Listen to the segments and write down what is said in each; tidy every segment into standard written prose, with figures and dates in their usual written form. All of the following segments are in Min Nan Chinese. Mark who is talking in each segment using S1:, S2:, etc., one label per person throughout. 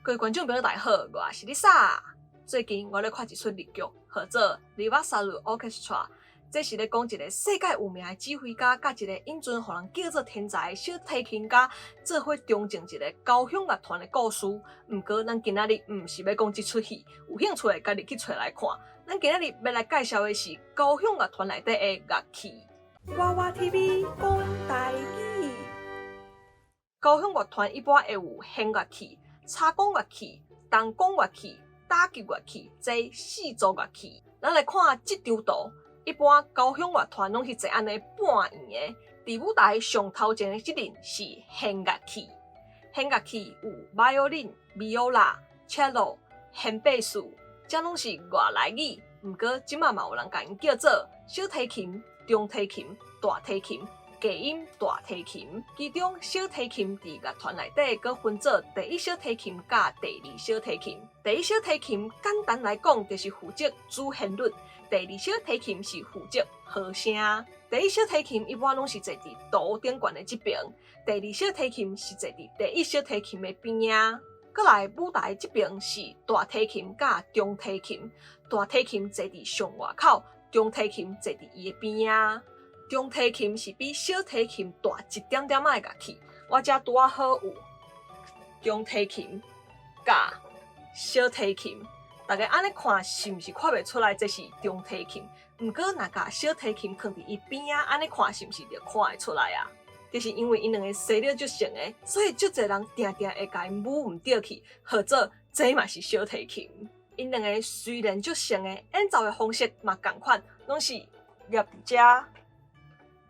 S1: 各位觀眾朋友，大家好，我是 Lisa。最近我咧看一齣日劇，號做《リバーサルオーケストラ》，這是咧講一個世界有名的指揮家，佮一個𪜶陣予人叫做天才的小提琴家，做伙重整一個交響樂團的故事。毋過，咱今仔日毋是欲講這齣戲，有興趣的家己去揣來看。咱今仔日欲來介紹的是交響樂團內底的樂器。娃娃 TV 講台語。交響樂團一般會有弦樂器、插管樂器、銅管樂器、打擊樂器，這四組樂器。咱來看這張圖，一般交響樂團攏是坐按呢半圓的。佇舞台上頭前的這陣是弦樂器，弦樂器有 violin、viola、cello、弦貝斯，這攏是外來語。毋過這馬嘛有人共𪜶叫做小提琴、中提琴、大提琴、低音大提琴。其中小提琴佇樂團內底閣分做第一小提琴佮第二小提琴。第一小提琴簡單來講就是負責主旋律，第二小提琴是負責和聲。第一小提琴一般攏是坐佇圖頂懸的這邊，第二小提琴是坐佇第一小提琴的邊仔。閣來舞台這邊是大提琴佮中提琴，大提琴坐佇上外口，中提琴坐佇伊的邊仔。中提琴是比小提琴大一點點仔的樂器。我遮拄仔好有中提琴佮小提琴，大家按呢看是毋是看袂出來這是中提琴？毋過若共小提琴囥佇伊邊仔，按呢看是毋是就看會出來啊？就是因為𪜶兩個生了足像的，所以足濟人定定會共𪜶舞毋著去，號做這嘛是小提琴。𪜶兩個雖然足像的，演奏的方式嘛仝款，攏是夾佇遮，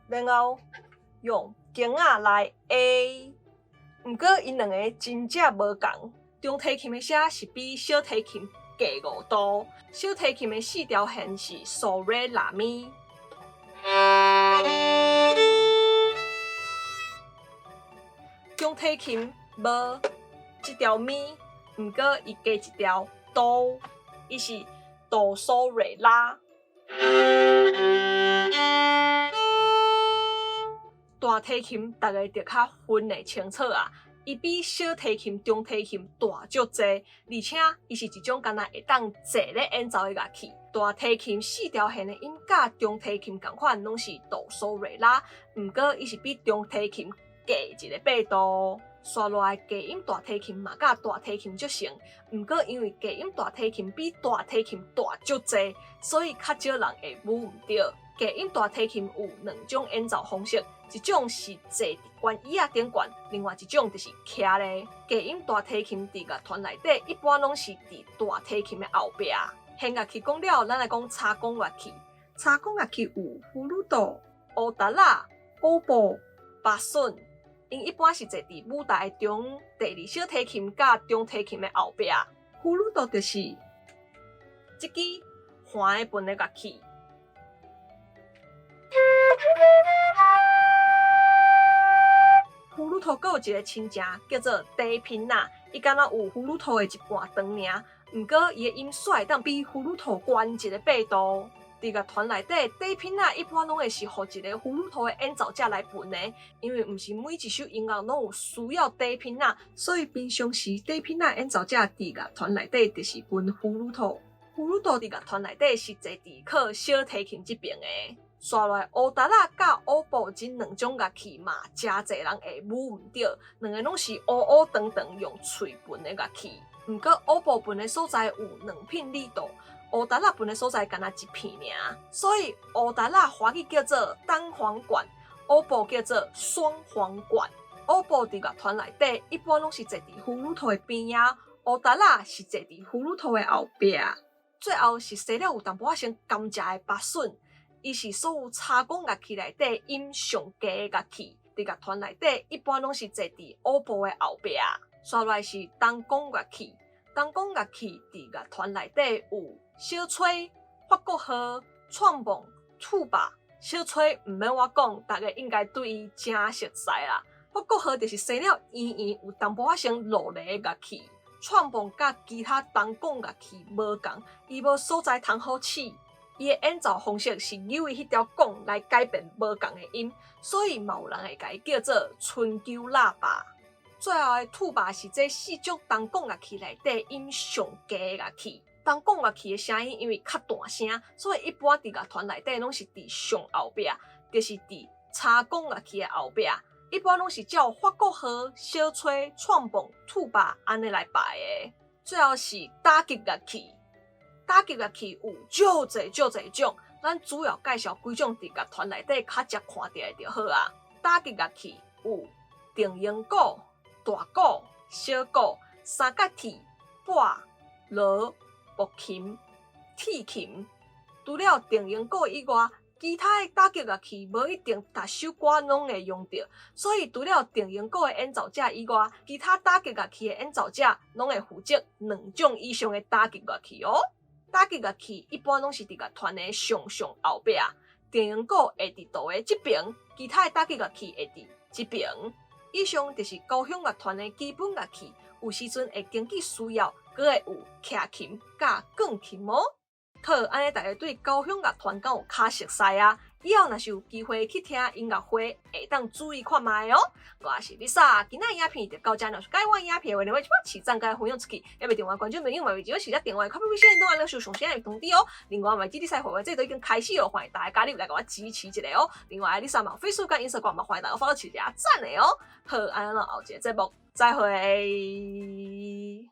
S1: 然後用弓仔來下。毋過𪜶兩個真正無仝。中提琴的聲是比小提琴低5度，小提琴的四條弦是嗦瑞拉咪。中提琴無這條咪，毋過伊加一條哆，伊是哆嗦瑞拉。大提琴逐家就較分會清楚啊，伊比小提琴、中提琴大足濟，而且伊是一種敢若會當坐咧演奏的樂器。大提琴四條弦的音佮中提琴仝款，攏是哆嗦瑞拉，毋過伊是比中提琴低一個八度。紲落來低音大提琴嘛佮大提琴足像，毋過因為低音大提琴比大提琴大足濟，所以較少人會舞毋著。低音大提琴有兩種演奏方式，一種是坐佇懸椅仔頂懸，另外一種就是徛咧。低音大提琴佇樂團內底一般攏是佇大提琴的後壁。弦樂器講了，咱來講插管樂器。插管樂器有フルート、烏達仔、オーボ、巴筍。𪜶一般是坐佇舞台中，第二小提琴佮中提琴的後壁。フルート就是這支橫的盤的樂器。フルート閣有一個親情叫做低頻仔，伊敢若有フルート的一半長爾，毋過伊的音煞會當比フルート懸一個八度。佇樂團內底，低頻仔一般攏會是予一個フルート的演奏者來盤的，因為毋是每一首音樂攏有需要低頻仔，所以平常時低頻仔演奏者佇樂團內底就是盤フルート。フルート佇樂團內底是坐佇靠小提琴這邊的。紲落來烏達仔佮烏布這兩種樂器嘛，誠濟人會舞毋著，兩个攏是烏烏長長用喙盤的樂器。毋過烏布盤的所在有兩片力度，烏達仔盤的所在干焦一片爾，所以烏達仔華語叫做單簧管，烏布叫做雙簧管。烏布佇樂團內底一般攏是坐佇フルート的邊仔，烏達仔是坐佇フルート的後壁。最後是生了有淡薄仔像甘蔗的巴筍，伊是所有插管樂器內底音上低的樂器，佇樂團內底一般攏是坐佇烏布的後壁。紲落來是銅管樂器，銅管樂器佇樂團內底有小吹、法國號、創夢、兔把。小吹毋免我講，逐家應該對伊誠熟似啦。法國號就是生了圓圓有淡薄仔像露梨的樂器。創夢佮其他銅管樂器無仝，伊無所在通好試。伊的演奏方式是扭伊彼條管來改變無仝的音，所以嘛有人會共伊叫做春秋喇叭。最後的 tuba 是這四種銅管樂器內底音上低的樂器。銅管樂器的聲音因為較大聲，所以一般佇樂團內底攏是佇上後壁，就是佇柴管樂器的後壁。一般攏是照法國號、小吹、創蹦、tuba 按呢來排的。最後是打擊樂器，打擊樂器有足濟足濟種，咱主要介紹幾種佇樂團內底較常看著的就好啊。打擊樂器有定音鼓、大鼓、小鼓、三角鐵、鈸、鑼、木琴、鐵琴。除了定音鼓以外，其他的打擊樂器無一定逐首歌攏會用著，所以除了定音鼓的演奏者以外，其他打擊樂器的演奏者攏會負責兩種以上的打擊樂器哦。打擊樂器一般攏是佇樂團的上上後壁，定音鼓會佇圖的這爿，其他的打擊樂器會佇這爿。以上就是交響樂團的基本樂器，有時陣會根據需要，閣會有徛琴佮鋼琴哦。好，按呢大家對交響樂團敢有較熟似啊？以後若是有機會去聽音樂會，會當注意看覓哦。我是 Lisa，今仔影片就到這，若是喜歡影片的話，另外一擺起讚佮分享出去，猶未訂閱觀眾朋友嘛，會記得時訂閱，較微信都按了上新的通知哦。另外嘛，這次會員制度已經開始哦，歡迎大家加入來共我支持一下哦。另外，Lisa 嘛 Facebook 佮 Instagram 嘛，歡迎大家 follow 起來讚的哦。好，按呢後一個節目再會。